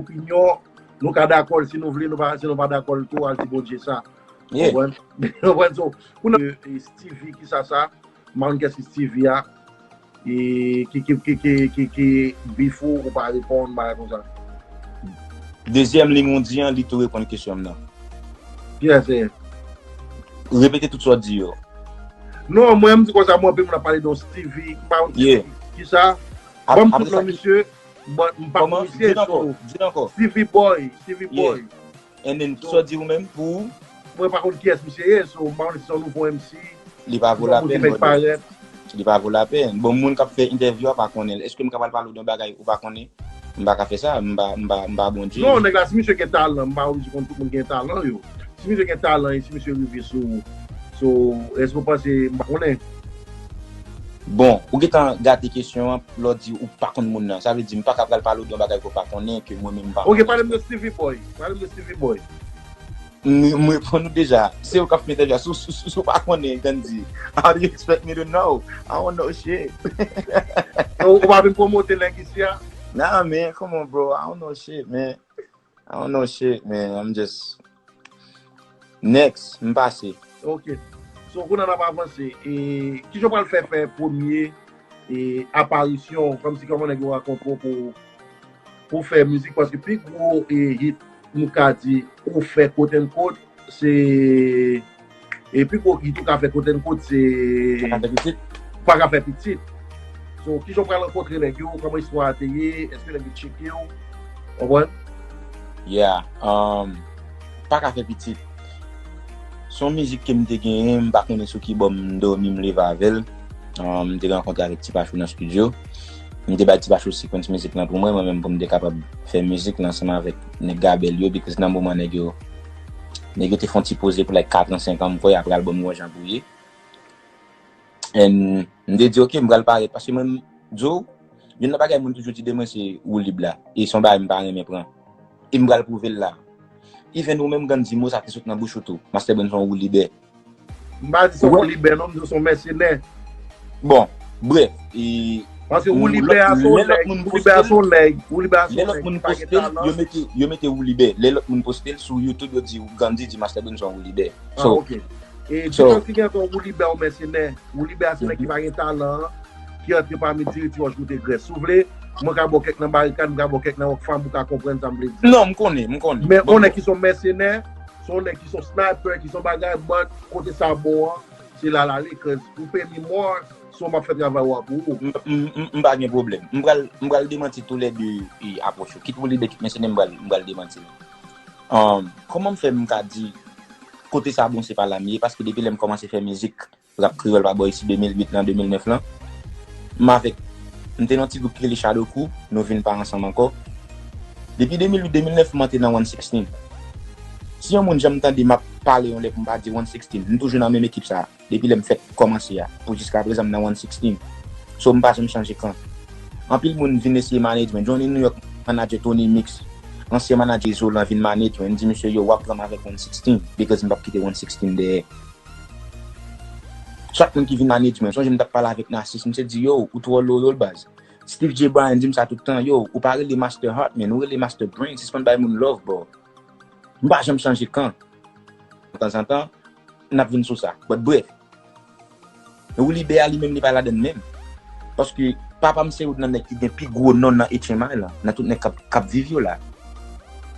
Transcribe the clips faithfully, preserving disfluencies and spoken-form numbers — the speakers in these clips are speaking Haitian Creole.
opinyon, nou ka dakò l si nou vle, nou pa, si nou pa dakò l tou, al di Bondye sa. Yeah. Konprann? Konprann? So, pou nan, e, e, Stevie, ki sa sa? M pa konn kiyès ki Stevie a. E ki, ki, ki, ki, ki, ki bif ou, ou pa reponn, bagay konsa. Dezyèm li m ou di an, li tou reponn kesyon m nan. Kiyès se? Repete tout sa w di yo. Non, mwen, m di konsa, mwen, anpil moun ap pale de yon Stevie, m pa konn Yeah. ki sa. Ap- Ban m apre tout sa, non, misye. Ban, m pa Kòman? konn misye, Di l ankò. So, Di l ankò. Stevie Boy, Stevie Yeah. Boy. And then, So, sa w di ou menm pou mwen pa konn kiyès misye ye, so, m pa konn si se yon nouvo M C. Li pa vo Bon, lapenn, ki fèk brother. Parèt. Li pa vo lapenn. Bon, moun k ap fè entèvyou a pa konnen l. Èske m ka pral pale w de yon bagay ou pa konnen? M pa ka fè sa. M pa, m pa, m pa Bondye. Non, nèg la, si misye gen talan, m pa oblije konn tout moun gen talan yo. Si misye gen talan e si misye rive sou, sou, èske w panse, m pa konnen. Bon, ou gentan gate kesyon an, lè w di ou pa konn moun nan. Sa vle di, m pa ka pral pale w de yon bagay ke w pa konnen, ke mwen menm m pa Ok, konnen. Pale m de Stevie Boy. Pale m de Stevie Boy. M, m reponn ou deja. Se ou k ap fè entèvyou a. Si, si, si, si w pa konnen Gandhi, how do you expect me to know? I don't know shit. Ou ou pa vin pwomote nèg isi a? Nah, man, come on, bro. I don't know shit, man. I don't know shit, man. I'm just next. M pase. Ok. So, kounye a n ap avanse. E, ki jan w pral fè fè premye e, aparisyon, kòmsi kòman nèg yo rakontre w pou, pou fè mizik, paske pi gwo e, hit nou ka di ou fè quote unquote, se e pi gwo hit ou ka fè quote unquote, se Sa ka fè pitit? Pa ka fè pitit. So, ki jan w pral rankontre nèg yo, kòman istwa a te ye, èske nèg yo tcheke w, konprann? Yeah. Um, pa ka fè pitit. Se yon mizik ke m te genyen, m pa konnen sou ki bò m dòmi, m leve avè l. Um, m te rankontre avèk Ti Pachou nan studio. M te bay Ti Pachou sequence mizik lan pou mwen, mwen menm pou m te kapab fè mizik lan ansanm avèk nèg Gabel yo, because nan moman nèg yo, nèg yo te fè yon ti poze pou like kat an, senk an, m kwè, apre album Wòj Anbouye. And m te di, ok, m pral parèt. Paske mwen, m di w, youn nan bagay moun toujou di de mwen, se woulib la. E se yon bagay m pa renmen pran. E m pral pwouve l la. Even ou menm, Gandhi, mo sa te sot nan bouch ou tou. Master Brain se yon woulibè. M pa di se yon woulibè, non, m di se yon mèsenè. Bon, bref, e Paske woulibè a se yon nèg, woulibè a se yon nèg, woulibè a se yon nèg ki pa gen talan. Yo mete, yo mete woulibè. Lè lòt moun poste l sou YouTube, yo di Gandhi di Master Brain se yon woulibè. Ah, ok. E diferans ki gen ant yon woulibè e yon mèsenè. Woulibè a se nèg ki pa gen talan an, ki antre pami dirèk ti wòch goute grès. Si w vle, mwen ka ba w kèk nan Barikad, mwen ka ba w kèk nan Rockfam pou w ka konprann sa m vle di. Non, m konnen, m konnen. Men yon nèg ki se yon mèsenè, se yon nèg ki se yon sniper, ki se yon bagay, but kote sa bon an, se la l ale, cause ou peye mi mò, se w m ap fè travay ou a pou ou. M, m, m, m pa gen pwoblèm. M pral, m pral demanti toulède e apwòch yo. Kit woulibè, kit mèsenè, m pral, m pral demanti l. Um, kòman m fè m ka di kote sa bon se pa la m ye? Paske depi lè m kòmanse fè mizik, rap kreyòl pa bò isi de mil uit lan, de mil nèf lan, m avèk, m te nan ti gwoup ki rele Shadow Crew, nou vin pa ansanm ankò. Depi de mil uit, de mil nèf, m antre nan One Sixteen. Si yon moun janm tande m ap pale yon lè pou m pa di One Sixteen, m toujou nan menm ekip sa a. Depi lè m fèk kòmanse a, pou jiska prezan m nan One Sixteen. So, m pa janm chanje kan. Anpil moun vin eseye manage mwen. Johnny New York, manager Tony Mix, ansyen manager Izolan vin manage mwen. M di misye, yo, w ap pran m avèk One Sixteen, because m p ap kite One Sixteen dèyè. Chak moun ki vin manage mwen, sonje m t ap pale avèk Narcisse, misye di, yo, ou twò loyal, baz. Steve J. Bryan di m sa tout tan, yo, ou pa rele Master Heart, man, ou rele Master Brain, sispann bay moun love, bro. M pa janm chanje kan. Tanzantan, n ap vin sou sa. But bref, Woulibè a li menm li pa ladann menm. Paske papa m se youn nan nèg ki gen pi gwo non nan H M I lan, nan tout nèg k ap, k ap viv yo la.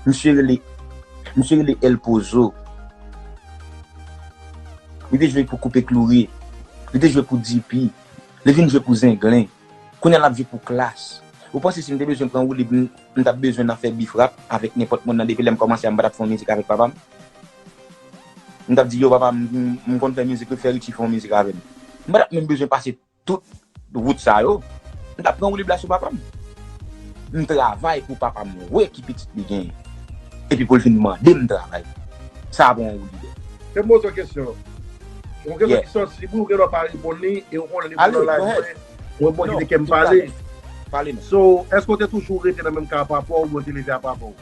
Misye rele, misye rele El Pozo. Li te jwe pou Koupe Kloure. Li te jwe pou D P. Li vin jwe pou Zenglen. Kounye a l ap jwe pou Klass. Ou panse si m te bezwen pran woulib, m, m t ap bezwen nan fè bif rap avèk nenpòt moun nan depi lè m kòmanse a, m pa t ap fè yon mizik avèk papa m? M t ap di, yo, papa m, m, m konn fè mizik, wi, fè Richie fè yon mizik avè m. M pa t ap menm bezwen pase tout wout sa yo. M t ap pran woulib la sou papa m. M travay pou papa m wè ki pitit li genyen. Epi pou l vin mande m travay. Sa a pa yon woulibè. Kèm poze yon kesyon. Yon kesyon ki sansib, wi, ou gen dwa pa reponn li, e ou konnen li pou nan live mwen. Mwen bon kite kè m pale. Pale non. So, èske w te toujou rete nan menm kay a papa w oubyen w te leve a papa w?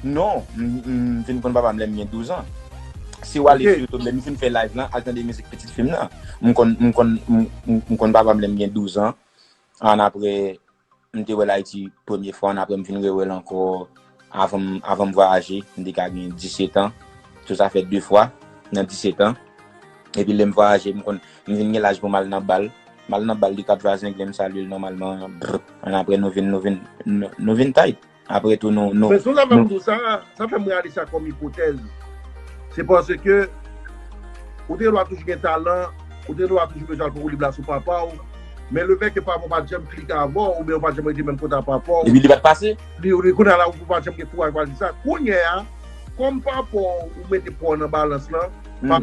Non, m, m vin konn papa m lè m gen douz an. Si w ale sou YouTube, lè m fin fè live lan, al tande mizik pitit fi m nan. M konn, m konn, m, m, m konn papa m lè m gen douz an. An apre, m te wè l Ayiti premye fwa, ann apre m vin rewè l ankò avan m, avan m vwayaje, m te ka gen disèt an. So sa fè de fwa nan disèt an. Epi lè m vwayaje, m konn, m vin gen laj pou m al nan bal. M al nan bal, li t ap jwe a Zenglen, m salye l nòmalman. Brr, ann apre nou vin, nou vin, nou, nou vin tight. Apre tou, nou, nou, Men sou sa menm tou, sa, sa fè m reyalize sa kòm ipotèz. Se paske ou te dwa toujou gen talan, ou te dwa toujou bezwen al pran woulib la sou papa w, men lefètke papa w pa t janm klike avè w, oubyen ou pa t janm rete menm kote a papa w, epi li pa t pase. Li, li kounye a la, ou pa t janm gen kouraj pou al di sa. Kounye a, kòm papa w, ou mete pwa w nan balans lan, pa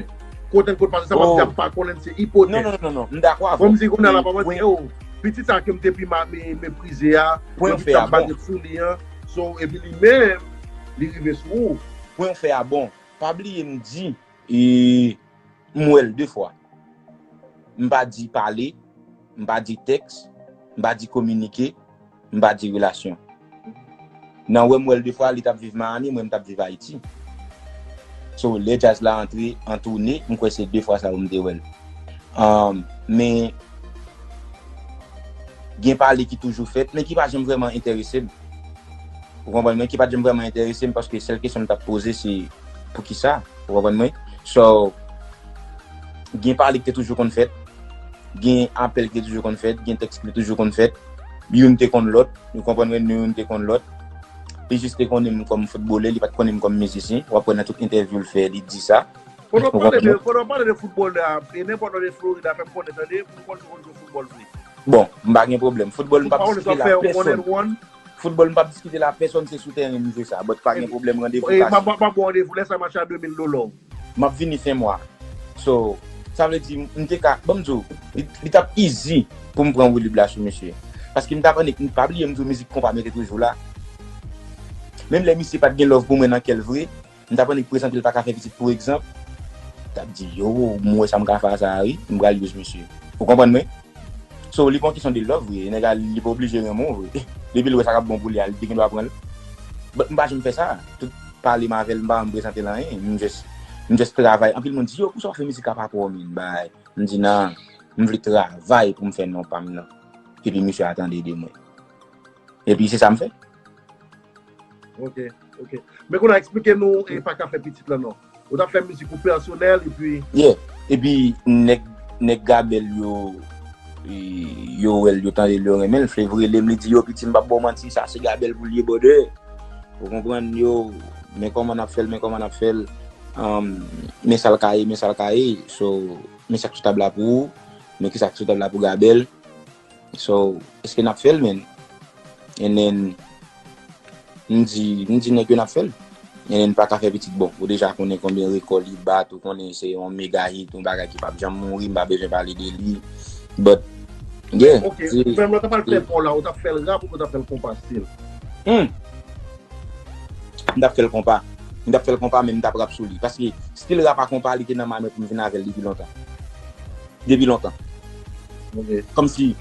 kote n kote pase sa, pap di ap pa konnen se ipotèz. Non, non, non, non, m dakò avè w. Kòm si kounye a la, papa di, oh, pitit sa ke m te pi meprize a, mwen ki t ap bat sou li an. So, epi li menm, li rive sou ou. Pwen w fè a bon. Pa bliye m di, e, m wè l de fwa. M pa di pale, m pa di tèks, m pa di kominike, m pa di relasyon. Nan wè m wè l de fwa, li t ap viv Miami, mwen m t ap viv Ayiti. So, lè djaz la antre an toune, m kwè se de fwa sa yo m te wè l. Um, men, gen pale ki toujou fèt, men ki pa janm vrèman enterese m. Ou konprann mwen? Ki pa t janm vrèman enterese m paske sèl kesyon m t ap poze se poukisa? Ou konprann mwen? So, gen pale ki te toujou konn fèt, gen apèl ki te toujou konn fèt, gen tèks ki te toujou konn fèt. Youn te konn lòt, ou konprann mwen? Youn te konn lòt. Li jis te konnen m kòm foutbolè, li pa t konnen m kòm mizisyen. W ap wè nan tout entèvyou l fè, li di sa. Fò nou pale de, fò nou pale de foutbòl la, e nenpòt lè de Florida, fè m konnen tande, pou nou konn nou konn jwe foutbòl vre. Bon, m pa gen pwoblèm. Foutbòl m p ap diskite la pèsonn. Foutbòl m p ap diskite la pèsonn, se sou teren m jwe sa. But pa gen pwoblèm, randevou kase. M ap ba w randevou, lè sa mache a de mil dola. M ap vini fen mwa. So, sa vle di, m te ka, ban m di w, li, li t ap easy pou m pran woulib la sou misye. Paske m t ap annik, pa bliye m di w mizik konpa mete toujou la. Menm lè misye pa t gen love pou mwen nan kè l vre, m t ap annik prezante l pa ka fè pitit pou egzanp. M t ap di, yo, m wè sa m ka fè a sa a wi, m pral use misye. Ou konprann mwen? So, li pa yon kesyon de love vre, nèg la, li pa oblije renmen w vre. Depi l wè sa k ap bon pou li a, li te gen dwa pran l. But m pa janm fè sa. Tout pale m avè l, m pa janm prezante l anyen. M just, m just travay. Anpil moun di, yo, poukisa w fè mizik a papa w, men, bay. M di, nan, m vle travay pou m fè non pa m nan. Epi misye a tande de mwen. Epi se sa m fè. Ok, ok. Men kounye a eksplike nou e pa ka fè pitit lan non. Ou t ap fè mizik ou pèsonèl epi. Yeah. Epi nèg, nèg Gabèl yo, e, yo wè l, yo tande l, yo renmen l. Fleuve rele m, li di, yo, piti, m p ap ba w manti, sa se Gabèl pou l ye, brother. Ou konprann, yo, men kòman n ap fè l, men kòman n ap fè l. Um, men sa l ka ye, men sa l ka ye. So, men sa k sou tab la pou ou, men ki sa k sou tab la pou Gabèl. So, èske n ap fè l, man? And then, m di, m di nèg yo n ap fè l. And then, pa ka fè pitit, bon, ou deja konnen konbyen rekò li bat, ou konnen se yon mega hit, yon bagay ki p ap janm mouri, m pa bezwen pale de li. But, yeah. Ok, menm lè w t ap al fè pa w la, ou t ap fè l rap ou t ap fè l konpa still? Hmm. M t ap fè l konpa. M t ap fè l konpa, men m t ap rap sou li. Paske stil rap a konpa, li te nan may mwen pou m vin avè l depi lontan. Depi lontan. Kòmsi,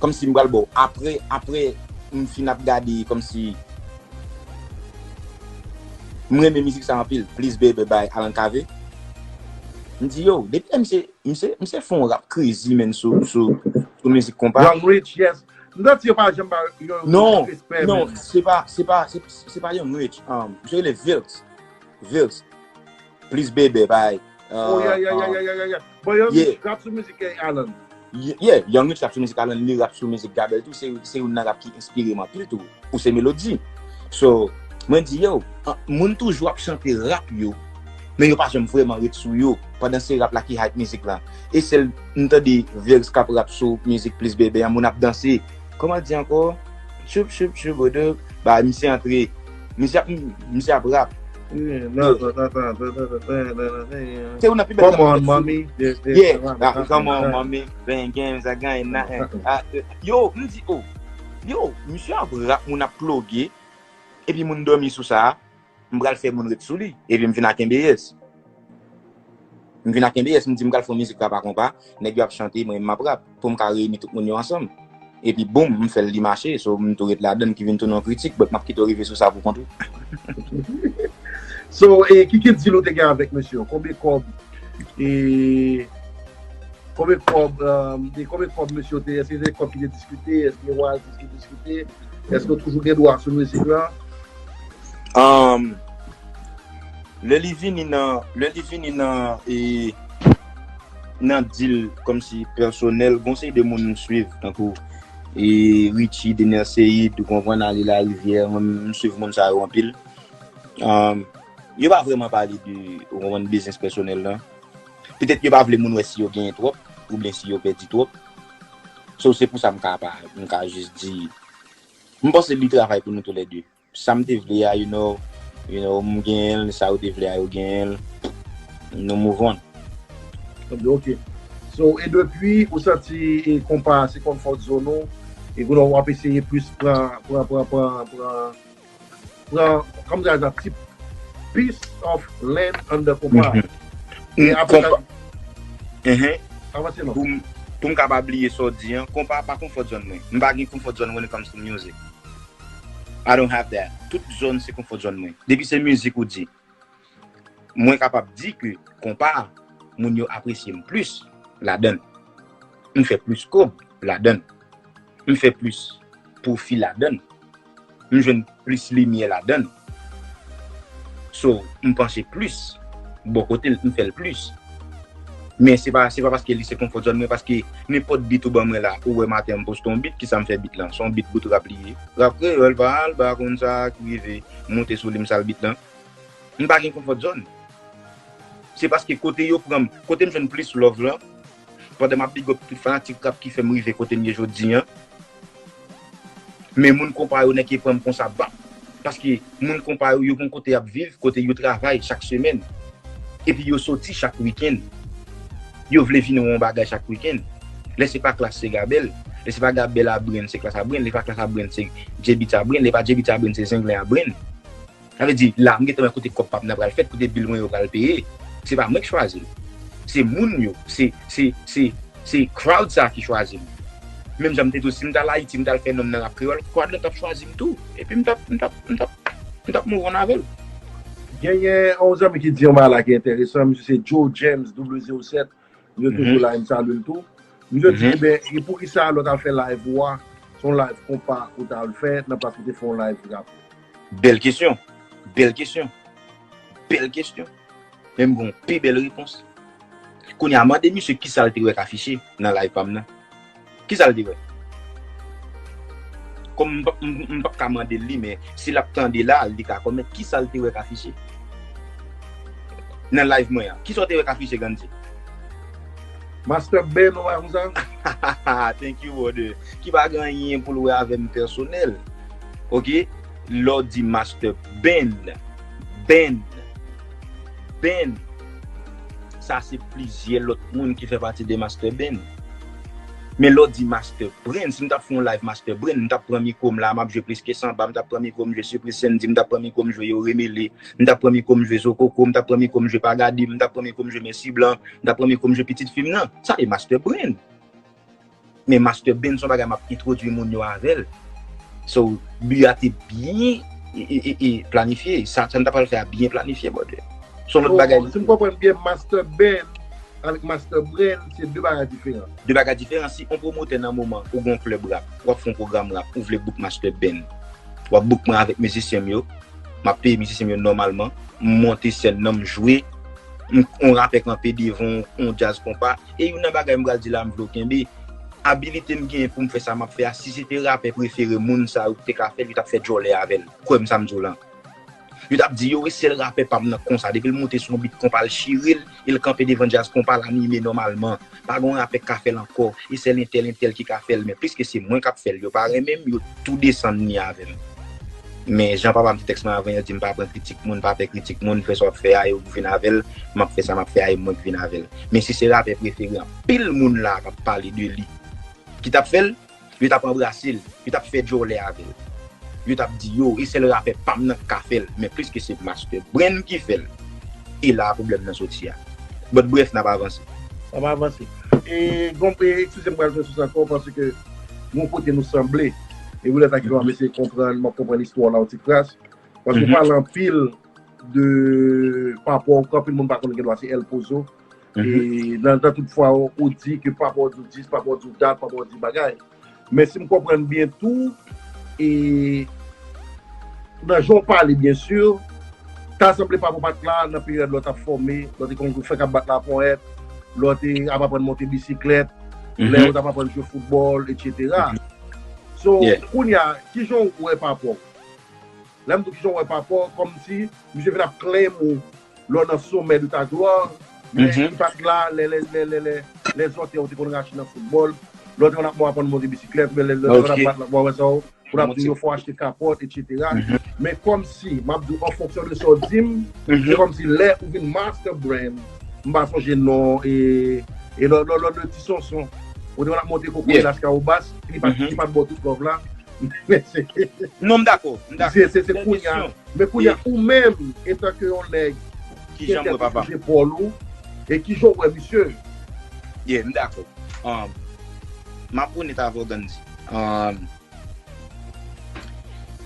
kòmsi m pral ba w. Apre, apre, m fin ap gade, kòmsi, m renmen mizik sa anpil. Please Baby by Alan Cavé. M di, yo, depi lè misye, misye, misye fè yon rap crazy, man, sou, sou, sou mizik konpa. Young Rich, yes. M santi yo pa janm ba Young Rich respè, man. Non, non, se pa, se pa, se, se pa Young Rich. Um, misye rele Vilks. Vilks. Please Baby by, uh, Oh, yeah, yeah, yeah, yeah, yeah, yeah, yeah. But Young Rich rap sou mizik Alan. Yeah, Young Rich rap sou mizik Alan, li rap sou mizik Gabèl tou, se, se youn nan rap ki enspire m anpil tou. Ou se melodi. So, mwen di, yo, an, moun toujou ap chante rap yo, men yo pa janm vrèman ret sou yo, pandan se rap la ki hype mizik la. E sèl m tande Vilks k ap rap sou mizik Please Baby an, moun ap danse. Kòman l di ankò? Choup, choup, choup, bodo. Ba, misye antre. Misye ap, misye ap rap. Se youn nan pi bèl rap. Come on, mommy. Yeah, come on, mommy. Bang, gang, sa ganyen nan. Yo, m di, oh. Yo, misye ap rap, moun ap ploge. Epi moun dòmi sou sa. M pral fè moun ret sou li. Epi m vin a kenbe yes. M vin a kenbe yes, m di m pral fè yon mizik rap a konpa. Nèg yo ap chante, mwen menm m ap rap. Pou m ka reyini tout moun yo ansanm. Epi boum, m fè l li mache. So, m tou ret ladan l ki vin tounen yon kritik, but m ap kite w rive sou sa pou kont ou. So, e, ki, ki deal ou te gen avèk misye? Konbyen kòb? E, Konbyen kòb, um, de konbyen kòb mesye yo te, èske se kòb ki te diskite, èske royalties ki diskite, èske yo toujou gen dwa sou mizik la? Um, lè li vini nan, lè li vini nan, e, nan deal kòmsi pèsonèl, gon seri de moun m swiv, tankou, e, Richie, Dener Ceïd, ou konprann, Ale Larivière, mwen, m swiv moun sa yo anpil. Um, yo pa vrèman pale de, ou konprann, biznis pèsonèl lan. Petèt yo pa vle moun wè si yo genyen twòp, oubyen si yo pèdi twòp. So, se pou sa m ka pa, m ka jis di, m panse li travay pou nou toulède. Sa m te vle a, you know, you know, m genyen l, sa yo te vle a, yo genyen l. Nou move on. Ok. So, e depi ou santi e konpa se comfort zone ou, e kounye a w ap eseye plis pran, pran, pran, pran, pran, pran, kòman di sa, ti piece of land under konpa. Mhm. E apre sa, konpa. Mhm. Avanse non. Pou m, pou m kapab bliye sa w di an, konpa pa comfort zone mwen. M pa gen comfort zone when it comes to music. I don't have that. Tout zòn se comfort zone mwen. Depi se mizik ou di, mwen kapab di ke konpa, moun yo apresye m plis ladan l. M fè plis kòb ladan l. M fè plis pwofi ladan l. M jwenn plis limyè ladan l. So, m panche plis bò kote l, m fè l plis. Men se pa, se pa paske li se comfort zone mwen, paske nenpòt beat ou ban mwen la, ou wè maten m poste yon beat, kisa m fè beat lan? Se yon beat bout rap li ye. Rap kreyòl pa al ba konn sa k rive, moute sou li m sal beat lan. M pa gen comfort zone. Se paske kote yo pran m, kote m jwenn plis love lan, pandan m ap big up tout fanatik rap ki fè m rive kote m ye jodi an. Men moun konpa yo nèk e pran m konsa bap. Paske moun konpa yo, yo gon kote y ap viv, kote yo travay chak semèn. Epi yo soti chak wikenn. Yo vle vin wè yon bagay chak wikenn. Lè se pa Klass se Gabèl. Lè se pa Gabèl a Brenn, se Klass a Brenn. Lè pa Klass a Brenn, se J-Beatz a Brenn. Lè pa J-Beatz a Brenn, se Zenglen a Brenn. Sa vle di, la, m gentan wè kote kòb pa m nan pral fèt, kote bil mwen yo pral peye. Se pa mwen k chwazi l. Se moun yo, se, se, se, se crowd sa ki chwazi m. Menm jan m te di w, si m t al Ayiti, m t al fè non m nan rap kreyòl, crowd lan t ap chwazi m tou. Epi m t ap, m t ap, m t ap, m t ap move on avè l. Genyen yon zanmi ki di yon bagay la ki enteresan, misye se Joe James, W zero sèt. Yo toujou la, m salye l tou. M te di, mhm, ebyen, e poukisa lè w t al fè live ou a, se yon live konpa ou t al fè, nan plas ou te fè yon live rap? Bèl kesyon. Bèl kesyon. Bèl kesyon. Men m gon pi bèl repons. Kounye a, mande misye kisa l te wè k afiche nan live pa m nan. Kisa l te wè? Kòm m p ap, m, m p ap ka mande l li, men si l ap tande la, li ka kòmèt kisa l te wè k afiche nan live mwen an. Kisa w te wè k afiche, Gandhi? Master Ben, ou pa konn sa? Thank you, brother. Ki pa gen anyen pou l wè avè m pèsonèl. Ok? Lè w di Master Ben, Ben, Ben, sa se plizyè lòt moun ki fè pati de Master Ben. Men lè w di Master Brain, si m t ap fè yon live Master Brain, m t ap pran mikwo m la, m ap jwe Plis Ke Sanba, m t ap pran mikwo m jwe Sipriz Sandy, m t ap pran mikwo m jwe Yo Remele, m t ap pran mikwo m jwe Zokoko, m t ap pran mikwo m jwe Pa Gade m, m t ap pran mikwo m jwe Mèsi Blan, m t ap pran mikwo m jwe Pitit Fi m nan. Sa e Master Brain. Men Master Ben se yon bagay m ap entwodui moun yo avè l. So, bi a te byen e, e, e, e planifye. Sa, sa m ta pral fè a byen planifye, brother. Se yon lòt bagay. So, si m konprann byen, Master Ben avèk Master Brain, se de bagay diferan. De bagay diferan. Si yon pwomotè nan moman, ou gen yon klèb rap, w ap fè yon pwogram rap, ou vle book Master Ben, w ap book mwen avèk mizisyen m yo, m ap peye mizisyen m yo nòmalman, m monte sèn nan, m jwe, m, yon rapè kanpe devan yon, yon djaz konpa, e youn nan bagay m pral di la, m vle w kenbe, abilite m genyen pou m fè sa m ap fè a, si se te rapè prefere moun sa yo ki te ka fè l, yo t ap fè djòlè avè l. Kwè m sa m di w lan. Yo t ap di, yo, e sèl rapè pa m nan konsa. Depi l monte sou yon beat konpa, l chire l, e l kanpe devan djaz konpa, l anime nòmalman. Pa gen yon rapè k ka fè l ankò. E sèl entèl, entèl ki ka fè l. Men piske se mwen k ap fè l, yo pa renmen m, yo tou desann li avè m. Men jan papa m te tèks mwen avan, yo di m pa pran kritik moun, pa pè kritik moun, fè sa w ap fè a, e ou k vin avè l, m ap fè sa m ap fè a, e mwen k vin avè l. Men si se rapè prefere anpil moun la k ap pale de li, ki t ap fè l, yo t ap anbrase l, yo t ap fè djòlè avè l. Yo t ap di, yo, e sèl rapè pa m nan k ka fè l, men piske se Master Brain ki fè l, e la pwoblèm nan soti a. But brèf, n ap avanse. N ap avanse. E, gon, e, eskize m, m pral jwenn sou sa ankò, paske gon kote nou sanble. E pou lè sa ki fè m ap eseye konprann, m ap konprann istwa w la yon ti kras. Paske w pale anpil de, pa rapò ke anpil moun pa konnen gen dwa se El Pozo. E nan, nan tout fwa ou, ou di ke papa w di w dis, papa w di w dat, papa w di bagay. Men si m konprann byen tou, e nan jan w pale, byen si, ta sanble papa w pa t la nan peryòd lè w t ap fòme, lè w te konn fè k ap bat laponyèt, lè w te ap aprann monte bisiklèt, lè w t ap aprann jwe foutbòl, etsetera. So, kounye a, kijan w wè papa w? Lè m di w kijan w wè papa w, kòmsi misye vin ap claim ou lè w nan somè de ta glwa, men li pa t la lè, lè, lè, lè, lè, lè zòtèy ou te konn rache nan foutbòl, lè w te konn ap aprann monte bisiklèt, oubyen lè, lè w te konn ap bat laponyèt, wè sa w, pou n ap di yo fò achte kapòt, etsetera. Men kòmsi, m ap di w, an fonksyon de sa w di m, se kòmsi lè ou vin master brand, m pa sonje non, e, e lò, lò, lò de Ti Sonson, ou te konn ap monte kokoye Laskawobas, li pa t, li pa t ba w tout love la. Men se, Non, m dakò, m dakò. se, se, se kounye a. Men kounye a, ou menm, etanke yon nèg ki entèpre sou zepòl ou, e kijan w wè misye? Yeah, m dakò. Um, m ap onèt avè w, Gandhi. Um,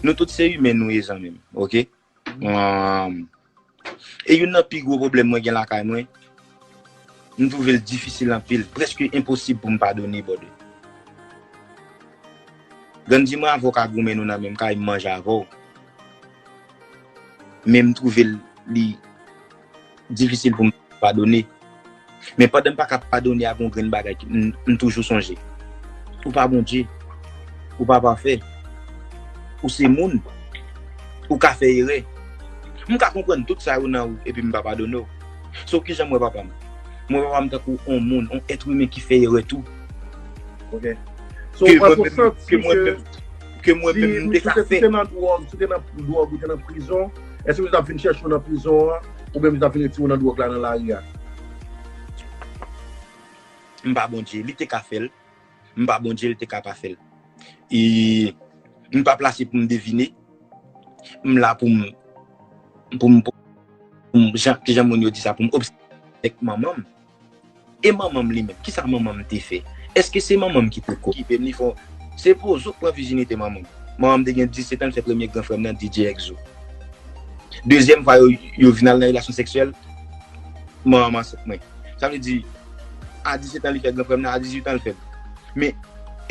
nou tout se imen nou ye, zanmi m, oke? Um, e youn nan pi gwo pwoblèm mwen gen lakay mwen, m twouve l difisil anpil, prèske enposib pou m padone, brother. Gandhi, mwen avè w ka goumen, nou nan menm kay, m manje avè w. Men m twouve l, li difisil pou m padone. Men pandan m pa ka padone ak yon grenn bagay, m, m toujou sonje. Ou pa Bondye. Ou pa pafè. Ou se moun. Ou ka fè erè. M ka konprann tout sa yo nan ou, epi m pa padone w. So, kijan m wè papa m? M wè papa m tankou yon moun, yon èt imen ki fè erè tou. Ok. So, ou pa santi ke, ke mwen menm, ke mwen menm m te ka fè. Si w te nan dwòg, si w te nan dwòg, ou te nan prizon, èske misye t ap vin chèche w nan prizon an, oubyen misye t ap vin retire w nan dwòg la nan lari a? M pa Bondye, li te ka fè l. M pa Bondye, li te ka pa fè l. E m pa plase pou m devine. M la pou m, pou m, pou m, jan, kijan moun yo di sa, pou m obsève avèk manman m. E manman m li menm, kisa manman m te fè? Èske se manman m ki te okipe m? Li fè, se Pozo k pran vijinite manman m. Manman m te gen disèt an, l fè premye gran frè m nan, D J Exo. Dezyèm fwa yo, yo vin al nan relasyon seksyèl, manman m ansent mwen. Sa vle di, a disèt an li fè gran frè m nan, a dizuit an l fè l. Men,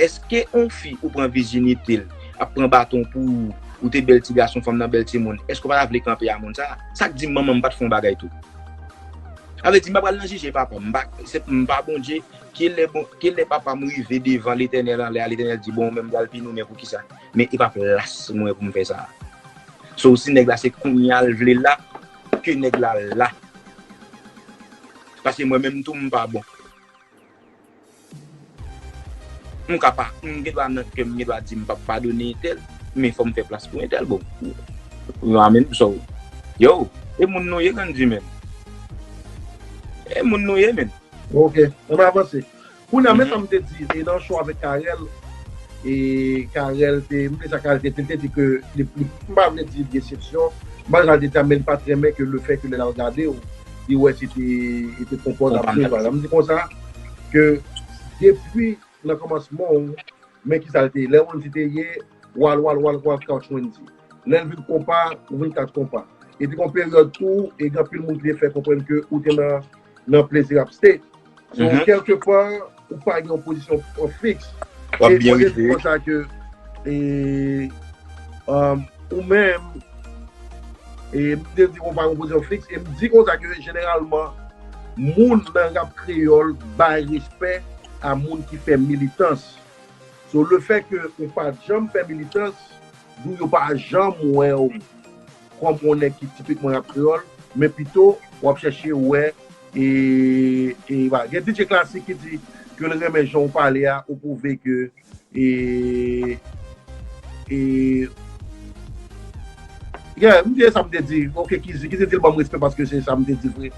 èske yon fi ou pran vijinite l, ap pran baton pou ou, ou te bèl ti gason, fanm nan bèl timoun, èske w pa ta vle kanpe a moun sa? Sa k di m manman m pa t fè yon bagay tou? Sa vle di m pa pral nan jije papa m, m pa, se, m pa Bondye, ke lè, bon, ke lè papa m rive devan Letènèl anlè a, Letènèl di, bon, ou menm pral pini w, men poukisa? Men e pa plas mwen pou m fè sa. So, si nèg la se kounye a l vle la, ke nèg la la. Paske mwen menm tou, m pa bon. M ka pa, m gen dwa nan kè m, m gen dwa di m p ap padone entèl, men fò m fè plas pou entèl, bon. Yo, amen, so, yo, e moun nou ye, Gandhi, menm. E moun nou ye, menm. Ok, ann avanse. Kounye a, men sa m te di, e nan show avèk Carel, e Carel te, m te sa Carel te, te, te di ke, li, li, m pa vle di desepsyon, m pa vle di sa, men li pa t renmen ke le fè ke lè l al gade w, li wè se te, li te konpòtab sou bagay. M di konsa, ke depi nan kòmansman w, men kisa l te ye, lè Wendyy te ye, wal, wal, wal, wal, couch Wendyy. Lè l vin konpa, ou vin couch konpa. E te gen yon peryòd tou, e gen anpil moun ki te fè konprann ke ou te nan, nan plezi rap state. So, kèlkepa, ou pa gen yon pozisyon fiks. E mwen te di konsa ke, e, um, ou menm, e m te di ou pa gen yon pozisyon fiks, e m di konsa ke jeneralman, moun nan rap kreyòl bay respè a moun ki fè militans. So, le fè ke ou pa janm fè militans, di w yo pa janm wè w kòm yon nèg ki tipikman rap kreyòl, men pito w ap chèche wè, e, e, ba, gen D J Classic ki di ke l renmen jan w pale a, ou pwouve ke, e, e, yeah, m di sa m te di, ok, Kizzy, Kizzy di l ban m respè paske se sa m te di vre.